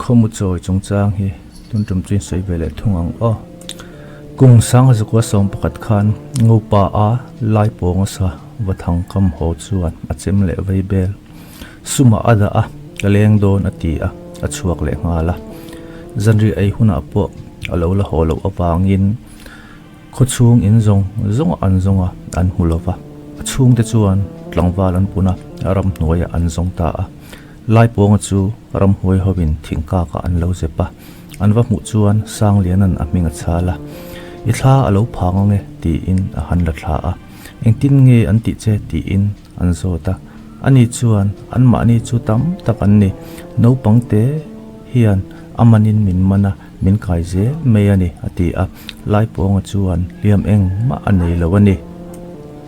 Khawmu chawi chungchang hi tun tum chu in sawi ve leh thung ang aw. Kum sangha zakua 11 khan Ngopa a lai pawnga sa va thang kam haw chuan a chem leh vei bel. Sumah a dah a, ka leng dawn a ti a, a chhuak leh nghal a. Zanriah ei hunah pawh a lo la haw loh avangin Khawchhung in zawng zawng an zawng a, an hmu lo va. A chhungte chuan tlangval an pun a, ramhnuaiah an zawng ta a. Laipawnga chu ramhnuai hovin thingkakah an lo zep a. An va hmuh chuan Sangliana'n a hming a chhal a, I thla a lo phang ang e, tiin a han la thla a. Engtin nge an tih che? tiin an zawt a. Ani chuan, Anmahni chu tam tak an ni. Naupangte hian a manin min man a, min kai zel mai a ni, a ti a. Laipawnga chuan hliam engmah a nei lo a ni.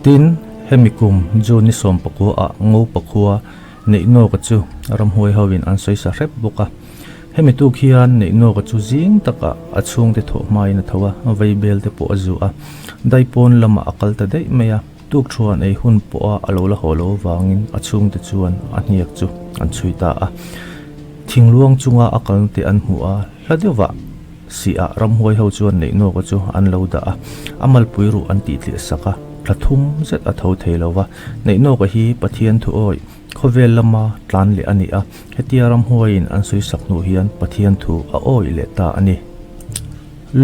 Tin, hemi kum June ni 19 ah Ngopa khua Neihnawka chu ramhuai hoin an sawi sa hrep bawk a. Hemi tuk hian Neihnawka chu zing takah a chhungte thawh hmain a tho a, veibel te pawh a zuh a. Daipawn lamah a kal ta daih mai a. Tukthuan ei hun pawha a lo la haw lo avangin a chhungte chuan a hniak chu an chhui ta a. Thingluang chunga a kalna te an hmuh a, hla deuhvah sihah ramhuai ho chuan Neihnawka chu an lo dah a, a malpui ruh an tih tliah sak a, thla thum zet a tho thei lo va. Neihnawka hi Pathian thu awih khawvel lama tlan leh a ni a, hetia ramhuaiin an sawi sak hnu hian Pathian thu a awih leh ta a ni.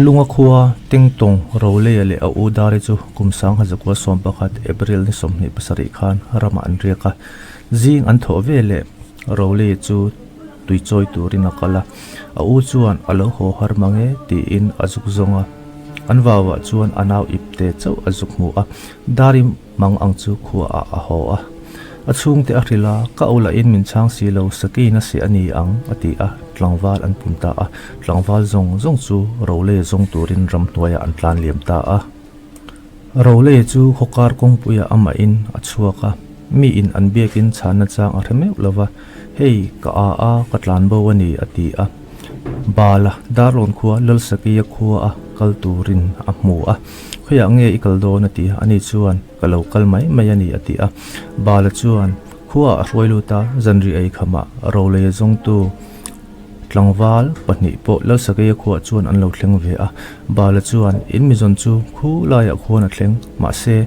Lunga khua Tengtawng Roleia leh a u Dari chu kum 1911 April ni 27 khan ramah an riak a, zing an thawh ve leh Roleia chu tui chawi turin a kal a, a u chuan a lo haw har mang e tiin a zuk zawng a, an vauah chuan a nau ip te chauh a zuk hmu a, Dari mang ang chu khuaah a haw a. A chhungte a hrilh a, ka u lahin min chhang si lo, sakeiin a seh a ni ang a ti a, tlangval an pun ta a, tlangval zawng zawng chu Roleia zawng turin ramhnuaiah an tlan liam ta a. Roleia chu khawkar kawngpuiah amahin a chhuak a, mi in an biakin chhanna chang a hre meuh lo va, Hei, ka a a, ka tlan bo a ni, a ti a. Bala, Darlawn khua Lalsakeia khua a kal turin a hmu a, Khawiah nge i kal dawn? a ti a, ani chuan, Ka lo kal mai mai a ni, a ti a. Bala chuan, Khuaah a hruai lut a, zanriah ei khamah Roleia zawngtu Tlangval pahnih pawh Lalsakeia khuaah chuan an lo thleng ve a. Bala chuan, In mizawn chu khu laiah khuan a thleng, mahse,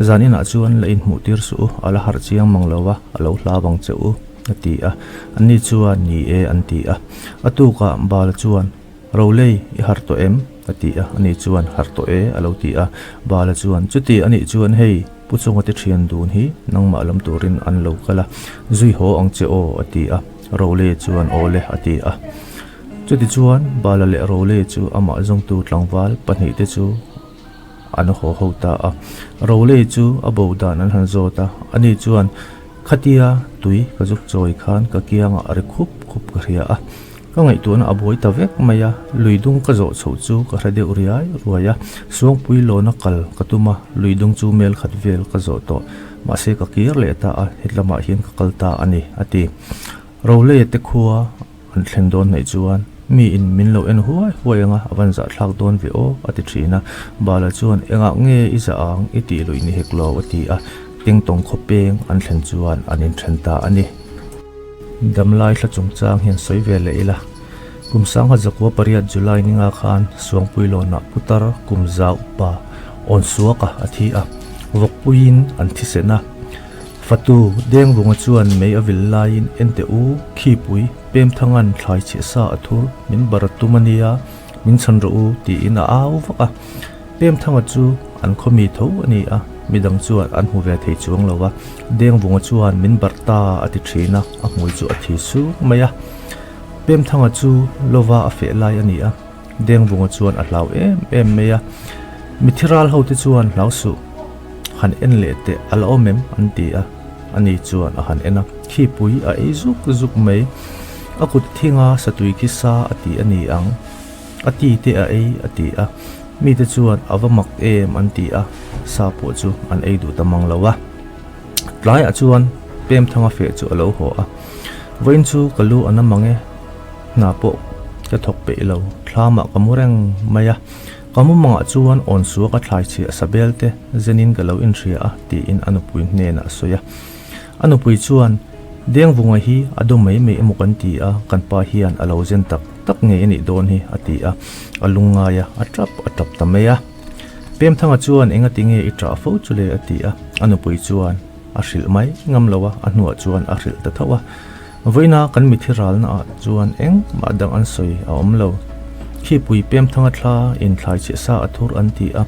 zan inah chuan la inhmuh tir suh u, a la harh chiang mang lo va, a lo hlau ang che u, a ti a. Anni chuan, Ni e, an ti a. A tukah Bala chuan, Rolei, i harh tawh em? a ti a. Ani chuan, Harh tawh e, a lo ti a. Bala chuan, Chuti anih chuan hei, Pu Chunga te thian dun hi nangmah lam turin an lo kal a, zui haw ang che aw, a ti a. Role chuan aw le a ti a. Chutichuan Bala leh Role chu amah zawngtu tlangval pahnihte chu an haw ho ta a. Role chu a bo dan an han zawt a, ani chuan khatia tui ka zuk chawi khan ka kiangah a ri khup khup ka hria a. Ka ngaihtuahna a buai ta vek mai a, lui dung ka zawh chhoh chu ka hre deuh riai ruai a, Suangpui lawna kal ka tum a, lui dung chu mel khat vel ka zawh tawh. Mahse ka kir leh ta a, hetlamah hian ka kal ta a ni, a ti. Roleia te khua an thlen dawn hnaih chuan mi in min lo en huai huai ang a, a van zahthlak dawn ve aw, a ti thin a. Bala chuan, Engah nge i zah ang, i tih luih ni hek lo, a ti a. Tengtawng khaw peng an thlen chuan an inthen ta a ni. Damlai thla chungchang hian sawi ve leh ila, kum 1908 July ninga khan Suangpuilawnah putar kum za upa Awnsuaka a thi a, vawkpuiin an thisen a. Fatu Dengvunga chuan mei a vil laiin ente u Khipui Pemthangan thlai chhiah sa a thur min bar a tum a nia, min chhan rawh u tiin a au vak a. Pemthanga chu an khawmi tho a ni a, midang chuan an hmu ve thei chuang lo a, Dengvunga chuan min barh ta a ti thin a, a hmui chu a thi suk mai a. Pemthanga chu lova a feh lai a ni a, Dengvunga chuan a hlau em em mai a, Mithi ral ho te chuan hlau suh, han en leh teh a la awm em? an ti a, ani chuan a han en a, khipui a ei zuk zuk mai, a kut thinga satui khi sa a ti a ni ang. A ti te a ei a ti a, mite chuan a va mak em an ti a, sa pawh chu an ei duh ta mang lo a. Tlaiah chuan Pemthanga feh chu a lo haw a, Vawiin chu ka lu a na mang e, hna pawh ka thawk peih lo, thlamah ka mu reng mai a, ka mu mangah chuan awn sua ka thlai chhiah sabel te zenin ka lo inhria a tiin a nupui hnenah a sawi a. A nupui chuan. Dengvunga hi a daw mai mai emaw kan ti a, kan pa hian a lo zen tak tak ngei a nih dawn hi, a ti a, a lungngai a, a tap a tap ta mai a. Pemthanga chuan engati nge i ṭah fo chu le a ti a, a nupui chuan a hrilh mai ngam lo a, a hnuah chuan a hrilh ta tho a. Vawiina kan mithi ralna ah chuan engmah dang an sawi a awm lo. Khipui Pemthanga thla in thlai chhe sa a thur an ti a,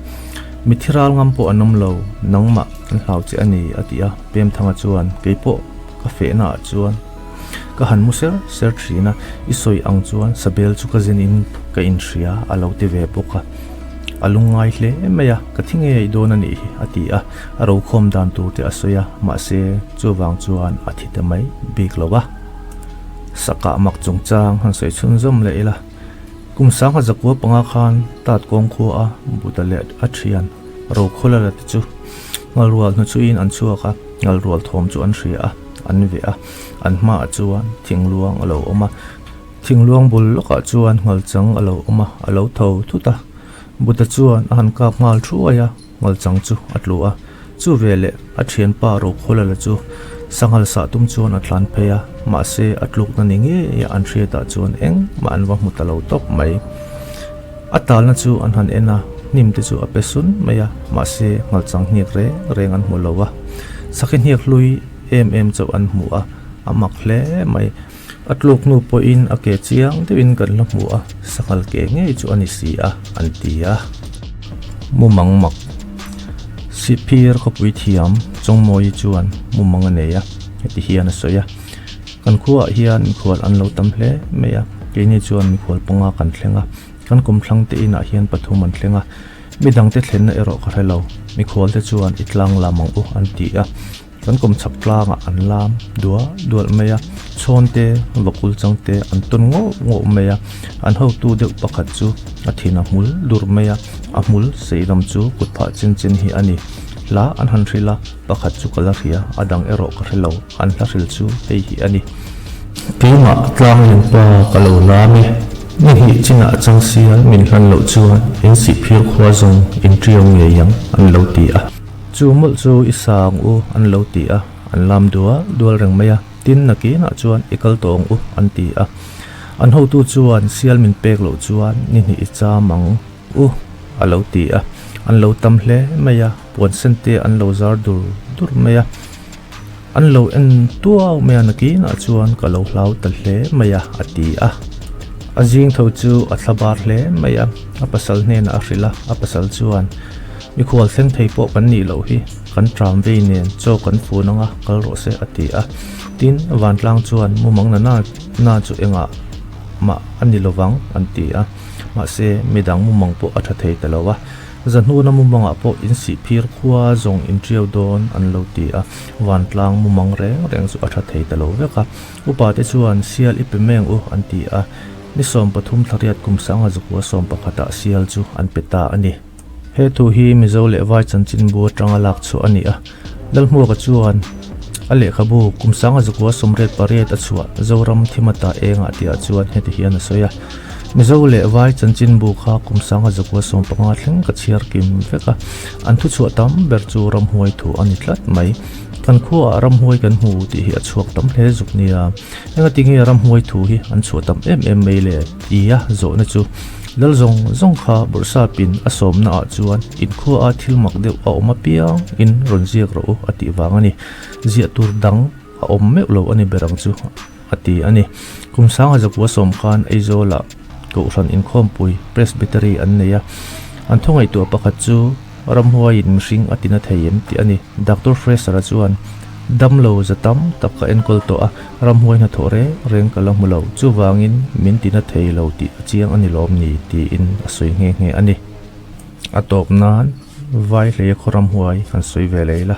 mithi ral ngam pawh an awm lo, nangmah an hlau che a ni a ti a, Pemthanga chuan keipawh ka fehna ah chuan ka han mu ser ser thin a, i sawi ang chuan sabel chu ka zen in ka inhria a lo ti ve bawk a, a lungngai hle mai a, ka thi ngei dawn a nih hi a ti a, a rokhawm dan tur te a sawi a, mahse chuvang chuan a thi ta mai bik lo a. Sakah mak chungchang han sawi chhunzawm leh ila, kum sangha zakua panga khan tat kawng khua a Buddha leh a thian Rokhawla la te chu Ngalrual hnuchhuiin an chhuak a, Ngalrual thawm chu an hria a, an veh a, an hmaah chuan thingluang a lo awm a, thingluang bul lawkah chuan ngalchang a lo awm a, a lo tho thut a, Buddha chuan a han kap nghal thuai a, ngalchang chu a tlu a, chu veleh a thianpa Rokhawla la chu sanghal sah tum chuan a tlan phei a, mahse a tlukna ni ngei a an hriatah chuan engmah an va hmu ta lo tawp mai. A talna chu an han en a, hnim te chu a pe sun mai a, mahse ngalchang hniak reng reng an hmu lo a. Sakhi hniak hlui em em chauh an hmu a, a mak hle mai. A tluk hnu pawhin a ke chiang deuhin kan la hmu a, sanghal ke ngei chu a ni si a, an ti a. Mumang mak Sihphir khawpui thiam Chawngmawi chuan mumang a nei a, heti hian a sawi a. Kan khuaah hian mikhual an lo tam hle mai a, keini chuan mikhual panga kan thleng a, kan kumthlang te inah hian pathum an thleng a, midangte thlenna erawh ka hre lo, mikhual te chuan i tlang lam ang u an ti a, kan kawmchhak tlangah an lam dual dual mai a, chhawn te vakul chang te an tawn ngawh ngawh mai a, an hotu deuh pakhat chu a thin a hmul dur mai a, a hmul sei lam chu kut phah chen chen hi a ni, hla an han hrilh a. Pakhat chu ka la hria, a dang erawh ka hre lo, an hla hril chu hei hi a ni. Keimah tlangleng pa ka lo lam e, ni hnih chinah changsial min hlan loh chuan in sihphir khua zawng in ṭiau ngei ang an lo ti a. Chu mawlh chu i sa ang u an lo ti a, an lam dual dual reng mai a, tin nakinah chuan i kal tawh ang u an ti a. An hotu chuan sial min pek loh chuan ni hnih i cham ang. U, a lo ti a, an lo tam hle mai a, puan sen te an lo zar dur dur mai a, an lo en tuau mai a, nakinah chuan ka lo hlau ta hle mai a, a ti a. A zing tho chu a thla bar hle mai a, a pasal hnenah a hrilh a, a pasal chuan, Mikhual thleng thei pawh kan nih loh hi, kan tram vei nen chaw kan fun anga kal rawh se, a ti a. Tin, vantlang chuan mumang na na chu engah mah a ni lovang, an ti a. Mahse, midang mumang pawh a tha thei ta lo a, zahnuna mumangah pawh in sihphir khua zawng in tiau dawn an lo ti a, vantlang mumang reng reng chu a tha thei ta lo vek a. Upa te chuan sial i pe meng u an ti a, ni 13 thlariat kum sanga zakua 11 ah sial chu an pe ta a ni. He thu hi Mizo leh Vai chanchinbu atanga lak chhuah a ni a, Lalhmuaka chuan a lehkhabu kum sanga zakua 88 a chhuah Zoram Thimata engah tihah chuan heti hian a sawi a, Mizo leh Vai chanchinbu kha kum sanga zakua 15 thleng ka chhiar kim vek a, an thuchhuah tam ber chu ramhuai thu a ni tlat mai. Kan khuaah ramhuai kan hmu tih hi a chhuak tam hle zuk nia. Engatinge ramhuai thu hi an chhuah tam em em mai le? Tia zawhna chu Lal zawng zawng kha Bawrhsapin a sawmna ah chuan inkhua a thil mak deuh a awm apiang in rawn ziak rawh u a tih vang a ni. Ziah tur dang a awm meuh lo a ni ber ang chu a ti a ni. Kum sanga zakua sawm khan Aizawlah Kohhran inkhawmpui Presbytery an nei a, an thu ngaihtuah pakhat chu Ramhuaiin mihring a tina thei em tih a ni. Doctor Fraser-a chuan, Damlo za tam tak ka enkawl tawh a, ramhuai hnathawh reng reng ka la hmu lo, chuvangin min tina thei lo tih a chiang a ni lawm ni? tiin a sawi nghe nghe a ni. A tawp nan Vai hleia khaw ramhuai han sawi ve leh ila.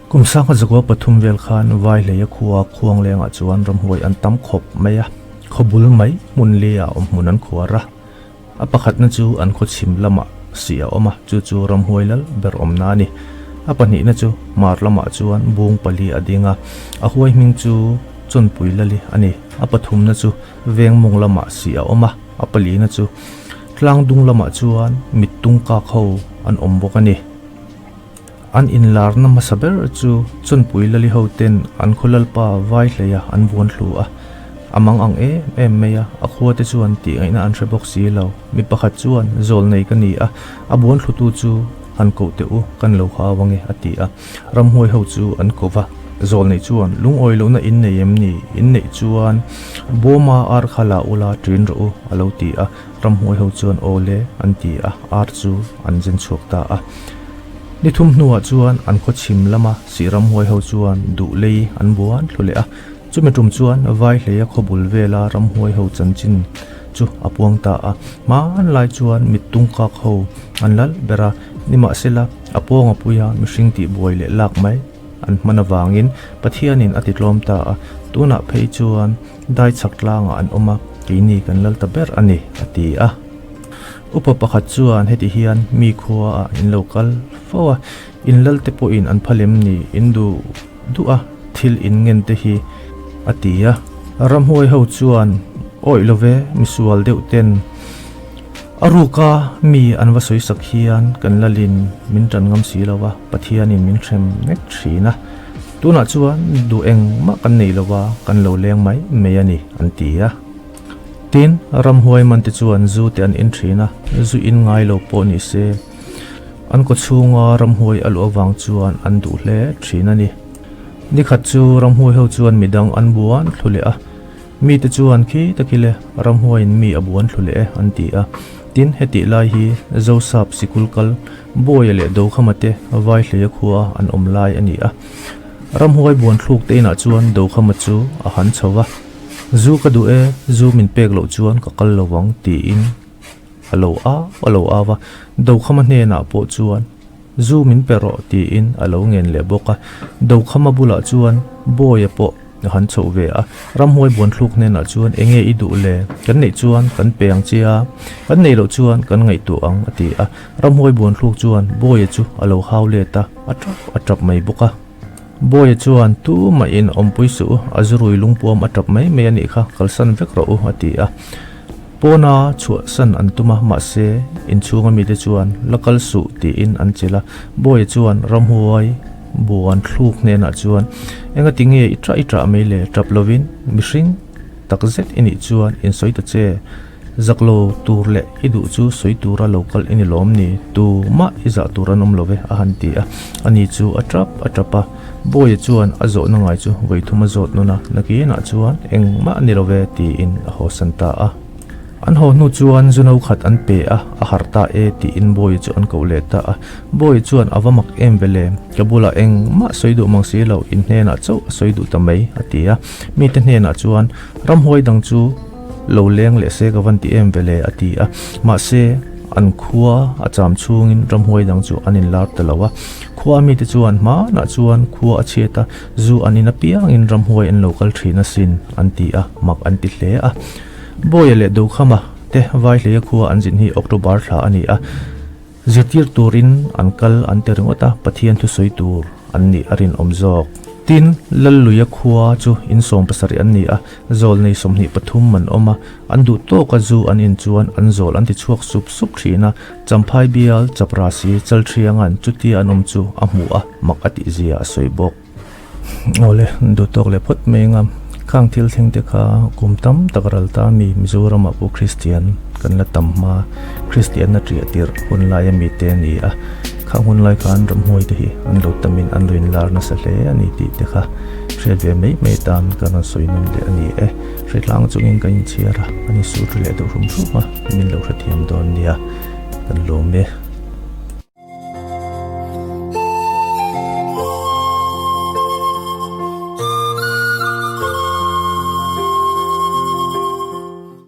Kum sangha zakua pathum vel khan Vai hleia khua Khuanglengah chuan ramhuai an tam khawp mai a, khaw bul mai hmun lia awm hmun an khuar a. A pakhatna chu an khaw chhim lamah sih a awm a, chu chu ramhuai lal ber awmna a ni. A pahnihna chu hmar lamah chuan bung pali a ding a, a huai hming chu Chawnpui Lali a ni. A pathumna chu veng mawng lamah sih a awm a, a palina chu tlang dung lamah chuan mittung kak ho an awm bawk a ni. An inlarna hmasa ber chu Chawnpui Lali hoten an khaw lalpa Vaihleia an vuan hlu a. A mang ang em em mai a, a khuate chuan tih ngaihna an hre bawk si lo. Mi pakhat chuan, Zawl nei ka ni a, a buan thlutu chu han koh teh u, kan lo hau ange, a ti a. Ramhuai ho chu an ko va. Zawl nei chuan, Lungawi lohna in nei em ni? In neih chuan bawma ar kha la ula ṭin rawh u, a lo ti a. Ramhuai ho chuan, Aw le, an ti a, ar chu an zen chhuak ta a. Ni thum hnuah chuan an khaw chhim lama sih ramhuai ho chuan duh lei an buan thlu leh a. Chumi tum chuan Vaihleia khaw bul vela ramhuai ho chanchin chu a puang ta a. Hmanlai chuan mittung kak ho an lal ber a, nimahsela a pawnga puia mihring tih buai leh lak mai an hman avangin Pathianin a ti tlawm ta a, tunah phei chuan dai chhak tlangah an awm a, keini kan lal ta ber a ni, a ti a. Upa pakhat chuan heti hian mi khuaah in lo kal fo a, in lalte pawhin an phal em ni, in duh duh a thil in ngen te hi a ti a. Ramhuai ho chuan awih lo ve misual deuh ten a ruka mi an va sawi sak hian kan lalin min tan ngam si lo a, Pathianin min hrem nek thin a, tunah chuan duh engmah kan nei lo a, kan lo leng mai mai a ni an ti a. Tin, ramhuai man te chuan zu te an in thin a, zu in ngai lo pawh ni se An kaw chhunga ramhuai a luh avang chuan an duh hle thin a ni. Nikhat chu ramhuai ho chuan midang an buan thlu leh a, mite chuan khi taki le ramhuaiin mi a buan thlu leh e an ti a. Tin, hetih lai hi Zosap sikul kal Bawia leh Dokhama te Vaihleia khua an awm lai a ni a. Ramhuai buan thluk te inah chuan Dokhama chu a han chho va, Zu ka duh e, zu min pek loh chuan ka kal lo vang tiin A lo au a lo au a, Dokhama hnenah pawh chuan, Zu min pe rawh tiin a lo ngen leh bawk a. Dokhama bulah chuan Bawia pawh a han chhoh ve a, Ramhuai buanthluk hnenah chuan enge i duh le? Kan neih chuan kan pe ang che a, kan neih loh chuan kan ngaihtuah ang a ti a. Ramhuai buanthluk chuan Bawia chu a lo hau let a, a tap a tap mai bawk a. Bawia chuan Tumahin awmpui suh u, a zurui lungpuam a tap mai mai a nih kha, kalsan vek rawh u a ti a. Pawna chhuahsan an tum a, mahse inchhunga mite chuan la kal suh tiin an chelh a. Bawia chuan ramhuai buan thluk hnenah chuan Engati nge i ṭah i ṭah mai le, ṭap lovin mihring tak zet i nih chuan insawi ta che. Zak lo tur leh i duh chu sawi tura lo kal i ni lawm ni? Tu mah i zah tur an awm lo ve, a han ti a. Ani chu a tap a tap a. Bawia chuan a zawhna ngai chu vawithum a zawt nawn a, nakinah chuan engmah a ni lo ve tiin a hawsan ta a. An haw hnu chuan zu no khat an pe a, a harh ta e tiin Bawia chu an koh leh ta a. Bawia chuan a va mak em ve le, ka bulah engmah sawi duh mang si lo, in hnenah chauh a sawi duh ta mai, a ti a. Mite hnenah chuan ramhuai dang chu Lo leng leh se ka van ti em ve le a ti a. Mahse, an khua a cham chhungin ramhuai dang chu an inlar ta lo a. Khua mite chuan hmanah chuan khua a chhiat a, zu an in apiangin ramhuai an lo kal thin asin an ti a, mak an ti hle a. Bawia leh Dokhama te Vaihleia khua an zin hi October thla a ni a. Zirtir turin an kal an ti ringawt a, Pathian thusawi tur an nih a rinawm zawk. Tin, Lalluia khua chu in 70 an ni a, zawl nei 23 an awm a, an duh tawka zu an in chuan an zawl an ti chhuak sup sup thin a, Champhai bial Chaprasi Chalthianga'n chutia an awm chu a hmuh a, mak a tihzia a sawi bawk. Awle, duh tawk leh phawt mai anga khang thil thleng te kha kum tam tak ral ta mi Mizoramah pawh Kristian kan la tam hma Kristianna ṭiah tirh hun laia mite a ni a, khang hun lai khan ramhuai te hi an lo tamin an lo inlar nasa hle a ni tih te kha hriat ve mai mai tan kan rawn sawi nawn leh a ni e. Hritlang chungin kan inchhiar a, kan insur ṭha leh deuh hrum hrum a, min lo hrethiam dawn nia, kan lawm e.